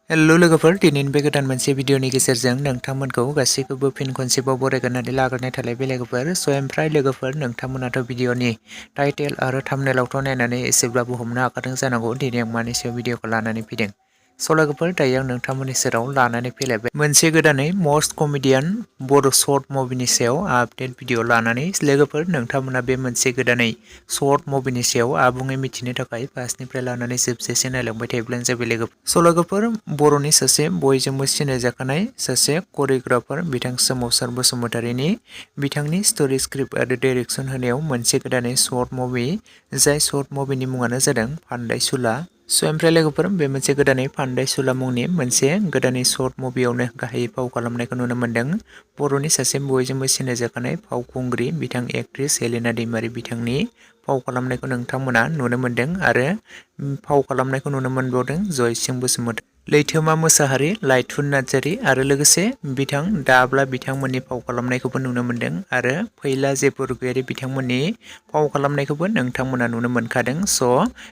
Hello लोगोफोर, दिनैनि बे गोदान मोनसे भिडिअनि गेजेरजों नोंथांमोनखौ गासैखौबो फिन खनसेबाव बरायग्रोनानै लाग्रोनाय थाबाय लोगोफोर। ओमफ्राय लोगोफोर, नोंथांमोनाथ' भिडिअनि टाइटेल आरो थाम्बनेइलावथ' नायनानै एसेब्लाबो हमनो हाखादों जानांगौ दिनै आं मानि सायाव भिडिअखौ लानानै फैदों। लोगोफोर, दायो आं नोंथांमोननि सेराव लानानै फैलायबाय मोनसे गोदानै मस्ट कमेडियान बड' शर्ट मुभिनि सायाव आपडेट भिडिअ लानानै। लोगोफोर, नोंथांमोना बे मोनसे गोदानै शर्ट मुभिनि सायाव आबुङै मिथिनो थाखाय फार्स्टनिफ्राय लानानै जोबजासे नायलांबाय थायोब्लानो जाबाय लोगोफोर। लोगोफोर, बर'नि सासे बयजोंबो सिनायजाखानाय सासे करिय'ग्राफार बिथां सोमावसार बसुमतारीनि बिथांनि स्ट'रि स्क्रिप्ट आरो डाइरेक्सन होनायाव मोनसे गोदानै शर्ट मुभि, जाय शर्ट मुभिनि मुङानो जादों फान्दायसुला। ओमफ्राय लोगोफोर, बे मोनसे गोदानै फान्दायसुला मुंनि मोनसे गोदानै शर्ट मुभियावनो गाहायै फाव खालामनायखौ नुनो मोन्दों बर'नि सासे बयजोंबो सिनायजाखानाय फावखुंग्रि बिथां एक्ट्रेस हेलिना दैमारि बिथांनि फाव खालामनायखौ नोंथांमोना नुनो मोन्दों आरो फाव खालामनायखौ नुनो मोनबावदों जयसिं बसुमतारी, लैथोमा मोसाहारि, लाइथुन नार्जारि आरो लोगोसे बिथां दाब्ला बिथांमोननि फाव खालामनायखौबो नुनो मोन्दों आरो फैला बरगयारि बिथांमोननि फाव खालामनायखौबो नोंथांमोना नुनो मोनखादों।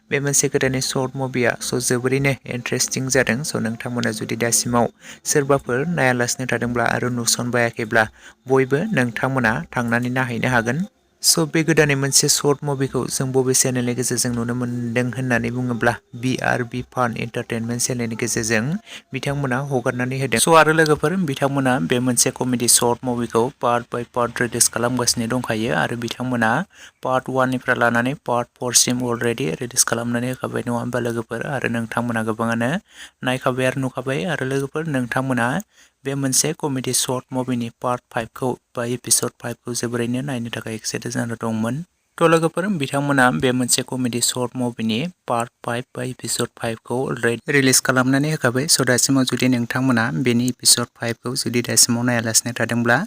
बे मोनसे गोदानै शर्ट मुभिया जोबोरैनो इन्टारेस्टिं जादों। नोंथांमोना जुदि दासिमाव सोरबाफोर नायालासिनो थादोंब्ला आरो नुसनबायाखैब्ला बयबो नोंथांमोना थांनानै नायहैनो हागोन। बे गोदानै मोनसे शर्ट मुभिखौ जों बबे चेनेलनि गेजेरजों नुनो मोन्दों होननानै बुङोब्ला BRB फान एन्टारटेनमेन्ट चेनेलनि गेजेरजों बिथांमोना हगारनानै होदों। आरो लोगोफोर, बिथांमोना बे मोनसे कमेडि शर्ट मुभिखौ पार्ट बाय पार्ट रिलिज खालामगासिनो दंखायो आरो बिथांमोना पार्ट 1निफ्राय लानानै पार्ट 4सिम अलरेडि रिलिज खालामनानै होखाबाय, नङा होमबा लोगोफोर? आरो नोंथांमोना गोबाङानो नायखाबाय आरो नुखाबाय। आरो लोगोफोर, नोंथांमोना बे मोनसे कमेडि शर्ट मुभिनि पार्ट 5खौ बा एपिसड 5खौ जोबोरैनो नायनो थाखाय एक्साइटेड जाना दंमोन। लोगोफोर, बिथांमोना बे मोनसे कमेडि शर्ट मुभिनि पार्ट 5 बा एपिसड 5खौ अलरेडि रिलिज खालामनानै होखाबाय। दासिमाव जुदि नोंथांमोना बेनि एपिसड 5खौ जुदि दासिमाव नायालासिनो थादोंब्ला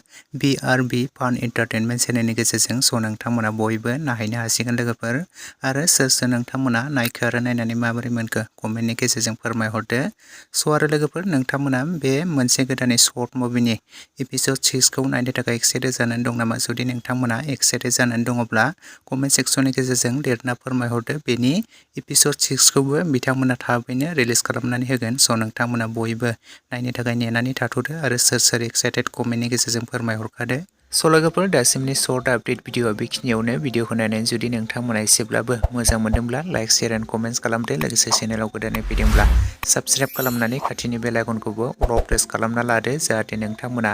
BRB फान एन्टारटेनमेन्ट चेनेलनि गेजेरजों नोंथांमोना बयबो नायहैनो हासिगोन लोगोफोर। आरो सोर नोंथांमोना नायखो आरो नायनानै माबोरै मोनखो कमेन्टनि गेजेरजों फोरमायहरदो। आरो लोगोफोर, नोंथांमोना बे मोनसे गोदानै शर्ट मुभिनि एपिसड 6खौ नायनो थाखाय एक्साइटेड जानानै दं नामा? जुदि नोंथांमोना एक्साइटेड जानानै दङब्ला कमेन्ट सेक्सननि गेजेरजों लिरना फोरमायहरदो। बेनि एपिसड 6खौबो बिथांमोना थाबैनो रिलिज खालामनानै होगोन। नोंथांमोना बयबो नायनो थाखाय नेनानै थाथ'दो आरो सोर एक्साइटेड कमेन्टनि गेजेरजों फोरमायहरखादो। लोगोफोर, दासिमनि शर्ट आपडेट भिडिअआ बेखिनियावनो। भिडिअखौ नायनानै जुदि नोंथांमोना एसेब्लाबो मोजां मोनदोंब्ला लाइक, शेयार एन्ड कमेन्ट्स खालामदो। लोगोसे चेनेलाव गोदानै फैदोंब्ला साबस्क्राइब खालामनानै खाथिनि बेल आइकनखौबो अल प्रेस खालामना लादो, जाहाथे नोंथांमोना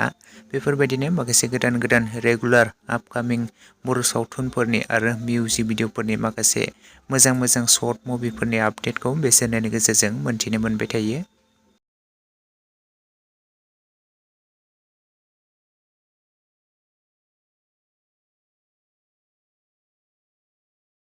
बेफोरबायदिनो माखासे गोदान रेगुलार आपकामिं बर' सावथुनफोरनि आरो मिउजिक भिडिअफोरनि माखासे मोजां शर्ट मुभिफोरनि आपडेटखौ बे चेनेलनि गेजेरजों मोन्थिनो मोनबाय थायो।